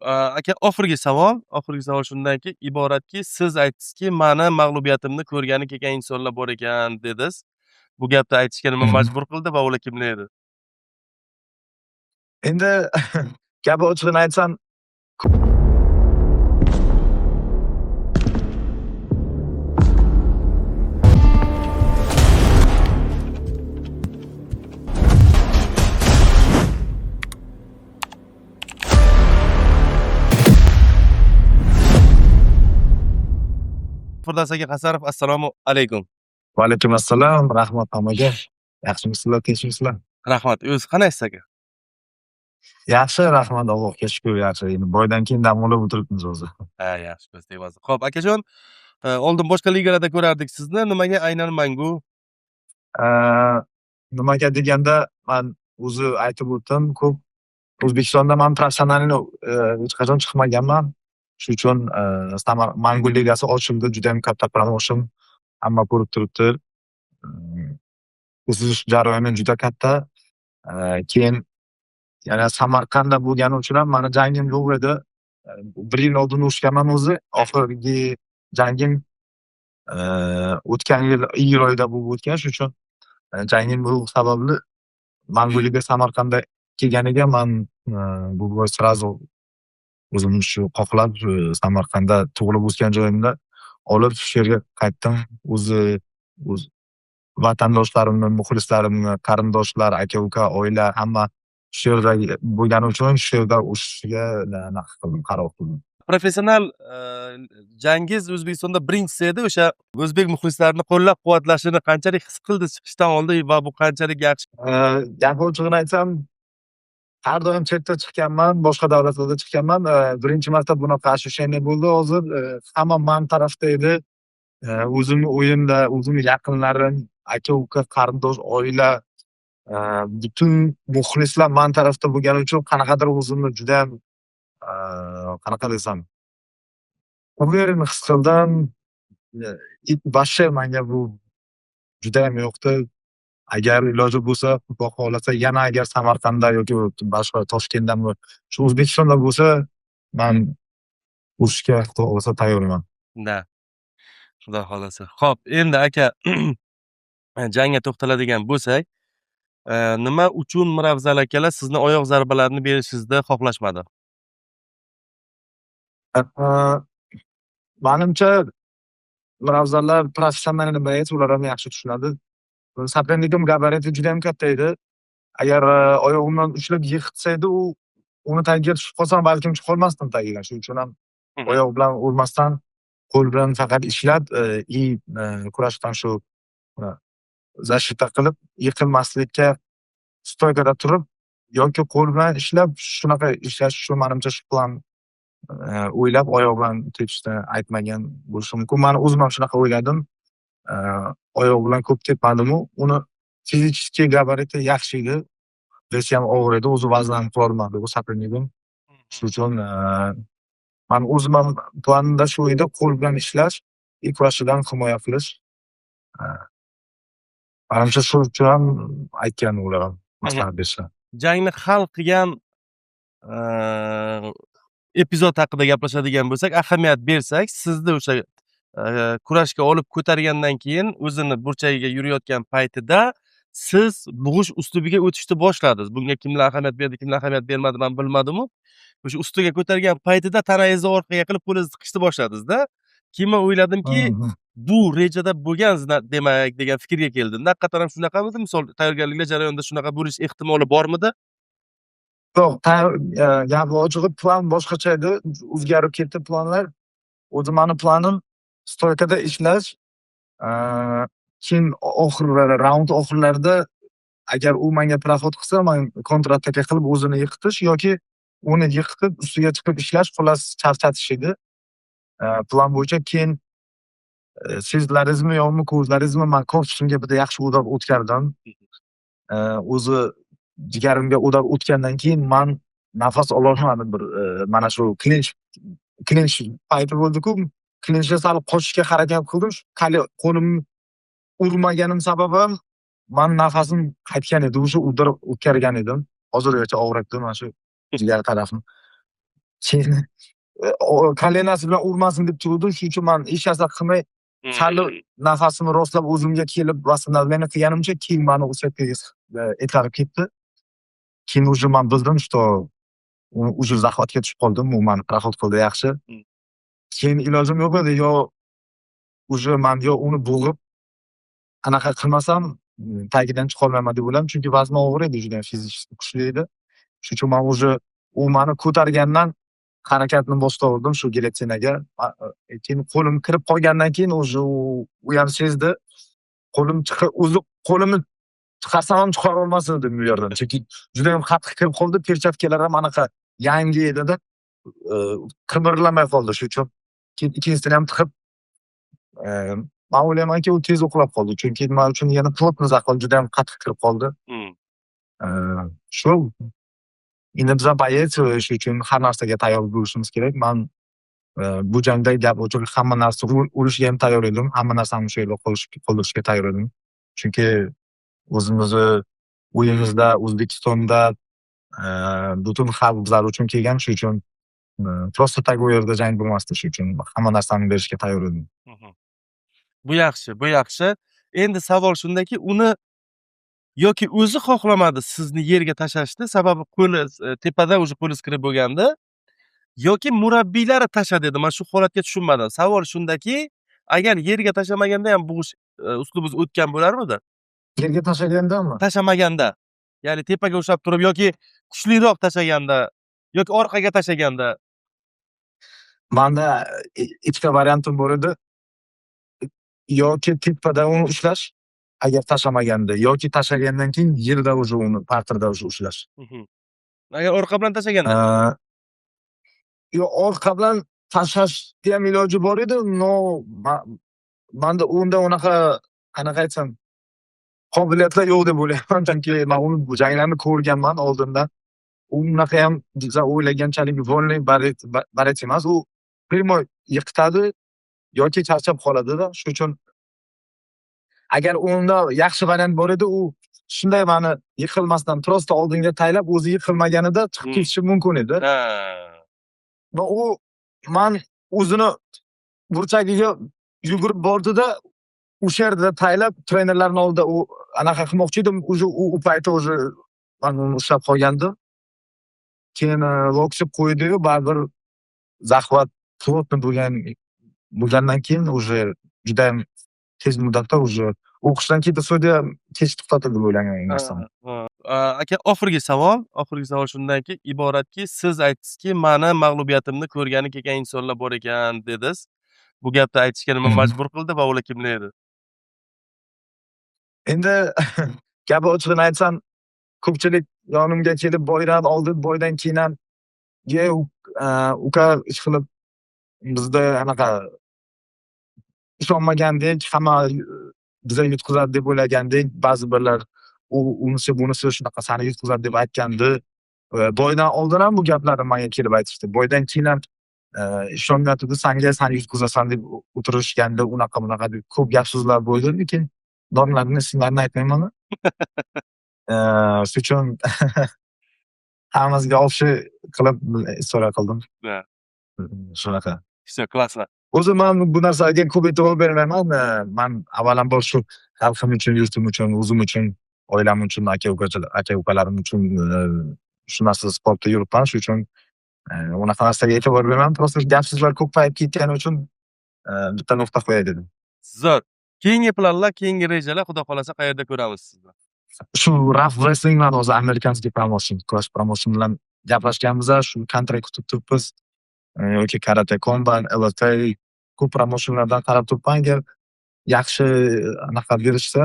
Aka, oxirgi savol, oxirgi savol shundanki iboratki, siz aytdingizki, mani mag'lubiyatimni ko'rgani kelgan insonlar bor ekan dedingiz. Bu gapni aytishga nima majbur qildi va ular kimlar edi? Endi gap ochig'ini aytsam, Firdavs aka Hasanov, assalomu alaykum. Va alaykum assalom, rahmat hammaga. Yaxshimisizlar, tinchmisizlar? Rahmat. O'zi qandaysiz, aka? Yaxshi, rahmat, Allohga shukur, yaxshi. Endi бой dan keyin dam olib o'tiribmiz o'zi. Ha, yaxshi, ko'z tegmasin. Xo'p, akajon, oldin boshqa ligalarda ko'rardik sizni. Nimaga aynan Mangu? Nimaga deganda, man o'zi aytib o'tdim, ko'p O'zbekistonda man professionalni hech qachon chiqmaganman. Shuning uchun Mangu ligasi ochildi, juda ham katta promotion. Hamma ko'rib turibdi. O'sish jarayoni juda katta. Keyin yana Samarqandda bo'lgani uchun ham mani jangim yo'q edi. Bir yil oldin urushganman o'zi. Oxirgi jangim o'tgan yil iyul oyida bo'lib o'tgan. Shuning uchun jangim yo'q sababli Mangu liga Samarqandda kelganiga man bu бой сразу o'zim shu xohlab, Samarqandda tug'ilib o'sgan joyimda olib shu yerga qaytdim. O'zi o'z vatandoshlarimni, muxlislarimni, qarindoshlar, aka-uka, oila hamma shu yerda bo'lgani uchun shu yerda urushishga anaqa qildim, qaror qildim. Professional jangingiz O'zbekistonda birinchisi edi. O'sha o'zbek muxlislarini qo'llab-quvvatlashini qanchalik his qildingiz chiqishdan oldin va bu qanchalik yaxshi? Gap ochig'ini aytsam, har doim chetda chiqqanman, boshqa davlatlarda chiqqanman. Birinchi marta bunaqa ощущение bo'ldi hozir. Hamma man tarafda edi. O'zimni uyimda, o'zimni yaqinlarim, aka-uka, qarindosh, oila, butun muxlislar man tarafda bo'lgani uchun qanaqadir o'zimni judayam, qanaqa desam, уверен his qildim. Вообще menga bu judayam yoqdi. Agar iloji bo'lsa, Xudo xohlasa, yana agar Samarqandda yoki boshqa Toshkentdami, shu O'zbekistonda bo'lsa, man urushga, Xudo xohlasa, tayyorman. Да. Xudo xohlasa. Xo'p, endi, aka, jangga to'xtaladigan bo'lsak, nima uchun Mirafzal akalar sizni oyoq zarbalarini berishingizni xohlashmadi? Manimcha, Mirafzallar professional боец, ular ham yaxshi tushunadi. Соперник im gabariti juda ham katta edi. Agar oyog'imdan ushlab yiqitsa edi, u uni tagiga tushib qolsam, balkim chiqolmasdim tagidan. Shuning uchun ham oyoq bilan urmasdan, qo'l bilan faqat ishlab, и kurashdan shu защита qilib, yiqilmaslikka стойка da turib yoki qo'l bilan ishlab, shunaqa ishlash uchun, manimcha, shu plan o'ylab oyoq bilan tepishni aytmagan bo'lishi mumkin. Mani o'zim ham shunaqa o'yladim. Oyoq bilan ko'p tepmadimu. Uni физический gabariti yaxshi edi. Вес i ham og'ir edi. O'zi vazn ham qilolmadi u соперник im. Shuning uchun mani o'zim ham planimda shu edi: qo'l bilan ishlash и kurashidan himoya qilish. Manimcha, shu uchun ham aytgan ular ham, maslahat berishgan. Jangni hal qilgan epizod haqida gaplashadigan bo'lsak, ahamiyat bersak, sizni o'sha kurashga olib ko'targandan keyin o'zini burchagiga yurayotgan paytida siz bug'ish uslubiga o'tishni boshladingiz. Bunga kimlar ahamiyat berdi, kimlar ahamiyat bermadi, man bilmadimu. O'sha ustiga ko'targan paytida tanangizni orqaga qilib, qo'lingizni tiqishni boshladingizda. Keyin man o'yladimki, bu rejada bo'lgan demak degan fikrga keldim. Haqiqatdan ham shunaqamidi? Misol, tayyorgarliklar jarayonida shunaqa bo'lish ehtimoli bormidi? Yo'q, gap ochig'i, plan boshqacha edi. O'zgarib ketdi planlar. O'zi mani planim стойка da ishlash. Keyin oxir raund oxirlarida agar u menga проход qilsa, man kontrataka qilib o'zini yiqitish yoki uni yiqitib ustiga chiqib ishlash, xullas, charchatish edi. Plan bo'yicha keyin sezdilaringizmi yo'qmi, ko'rdilaringizmi, man korpusimga bitta yaxshi удар o'tkazdim. O'zi jigarimga удар o'tgandan keyin man nafas ololmadim bir mana shu klinch payti bo'ldi-ku, klinchga sal qochishga harakat qildim. Shu qo'limni urmaganim sababi ham man nafasim qaytgan edi. O'sha удар o'tkazgan edim. Hozirgacha og'riyapti mana shu jigar tarafim. Keyin колено si bilan urmasin deb turuvdim. Shuning uchun man hech narsa qilmay, sal nafasimni rostlab, o'zimga kelib, восстановление qilganimcha, keyin mani o'sha yerga itarib ketdi. Keyin уже man bildim, что уже захват ga tushib qoldim. U mani проход qildi yaxshi. Keyin ilojim yo'q edi. Yo уже man yo uni bo'g'ib anaqa qilmasam, tagidan chiqolmayman deb o'yladim. Chunki vazni og'ir edi, judayam физически kuchli edi. Shuning uchun man уже u mani ko'targandan harakatni boshlagandim shu gilyotinaga. Keyin qo'lim kirib qolgandan keyin уже u ham sezdi. Qo'lim chiqib, o'zi qo'limni chiqarsam ham chiqara olmas edim u yerdan. Chunki judayam qattiq kirib qoldi. Перчатка lar ham anaqa yangi edi-da. Qimirlamay qoldi shu uchun. Keyin ikkinchisini ham tiqib, man o'ylaymanki, u tez uxlab qoldi. Chunki man uchun yana плотный захват, judayam qattiq kirib qoldi. Shu endi biza боец, shu uchun har narsaga tayyor bo'lishimiz kerak. Man bu jangda, gap ochiq, hamma narsa, o'lishga ham tayyor edim. Hamma narsamni o'sha yerda qoldirishga tayyor edim. Chunki o'zimizni uyimizda, O'zbekistonda butun xalq bizlar uchun kelgan. Shu uchun просто так u yerda jang bo'lmasdi. Shu uchun hamma narsamni berishga tayyor edim. Bu yaxshi, bu yaxshi. Endi savol shundaki, uni yoki o'zi xohlamadi sizni yerga tashlashni, sababi qo'li tepada, уже qo'lingiz kirib bo'lgandi, yoki murabbiylari tasha dedi. Man shu holatga tushunmadim. Savol shundaki, agar yerga tashlamaganda ham bo'g'ish uslubingiz o'tgan bo'larmidi? Yerga tashlagandami? Tashlamaganda. Ya'ni tepaga ushlab turib yoki kuchliroq tashlaganda yoki orqaga tashlaganda. Manda ikkita variantim bor edi. Yoki tepada uni ushlash, agar tashlamaganda, yoki tashlagandan keyin yerda уже uni parterda уже ushlash. Agar orqa bilan tashlaganda? Yo'q, orqa bilan tashlashni ham iloji bor edi, но manda unda unaqa, qanaqa aytsam, qobiliyatlar yo'q deb o'ylayman, chunki man uni janglarini ko'rganman oldindan. U unaqa ham biza o'ylaganchalik вольный борец emas. U прямой yiqitadi yoki charchab qoladida. Shuning uchun agar unda yaxshi variant bor edi, u shunday mani yiqilmasdan просто oldinga taylab, o'zi yiqilmaganida chiqib ketishi mumkin edi. Va u man o'zini burchagiga yugurib bordida, o'sha yerda taylab, trenerlarni oldida u anaqa qilmoqchi edim. Уже u payti уже man uni ushlab qolgandim. Keyin lokchi qo'ydiyu, baribir захват плотный bo'lgandan keyin уже judayam tez muddatda уже o'qishdan keyin судья kech to'xtatdi deb o'ylayman u narsani. Aka, oxirgi savol, oxirgi savol shundanki iboratki, siz aytdingizki, mani mag'lubiyatimni ko'rgani kelgan insonlar bor ekan, dedingiz. Bu gapni aytishga nima majbur qildi va ular kimlar edi? Endi gap ochig'ini aytsam, ko'pchilik yonimga kelib, бой dan oldin, бой dan keyin ham, "Ye, uka, ishqilib bizda anaqa ishonmagandek, hamma biza yutqizadi deb o'ylagandik. Ba'zi birlar u unisi, bunisi shunaqa sani yutqizadi deb aytgandi." Бой dan oldin ham bu gaplarni menga kelib aytishdi. Бой dan keyin ham ishonmayotgandi sanga, sani yutqizasan deb o'tirishgandi, unaqa bunaqa deb ko'p gap so'zlar bo'ldi, lekin nomlarini, ismlarini aytmayman. Shuning uchun hammasiga общий qilib история qildim. Shunaqa. Всё, классно. O'zi man bu narsaga ko'p e'tibor bermayman. Man avvalambor shu xalqim uchun, yurtim uchun, o'zim uchun, oilam uchun, aka ukalarim uchun shu narsa sportda yuribman. Shuning uchun unaqa narsaga e'tibor bermayman. Просто gap so'zlar ko'payib ketgani uchun bitta nuqta qo'yay dedim. Zo'r. Keyingi planlar, keyingi rejalar, Xudo xohlasa, qayerda ko'ramiz sizni? Shu RAF Wrestling bilan hozir американский promotion, Kurash Promotion bilan gaplashganmiz, shu kontrakt kutib turibmiz. Yoki Karate Combat, LFA, ko'p promotionlardan qarab turibman. Agar yaxshi anaqa berishsa,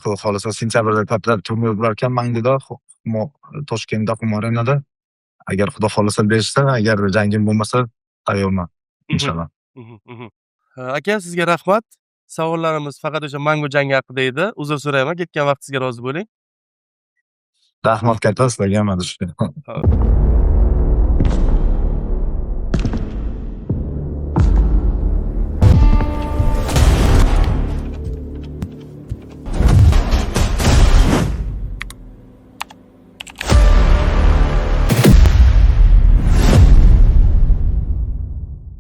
Xudo xohlasa, sentyabrda katta turnir bo'larkan Manguda, Toshkentda, Humo Arenada. Agar Xudo xohlasa berishsa, agar jangim bo'lmasa, tayyorman inshaalloh. Aka, sizga rahmat. Savollarimiz faqat o'sha Mangu jangi haqida edi. Uzr so'rayman, ketgan vaqtingizga rozi bo'ling. Rahmat katta sizlarga ham, ana shu. Hop.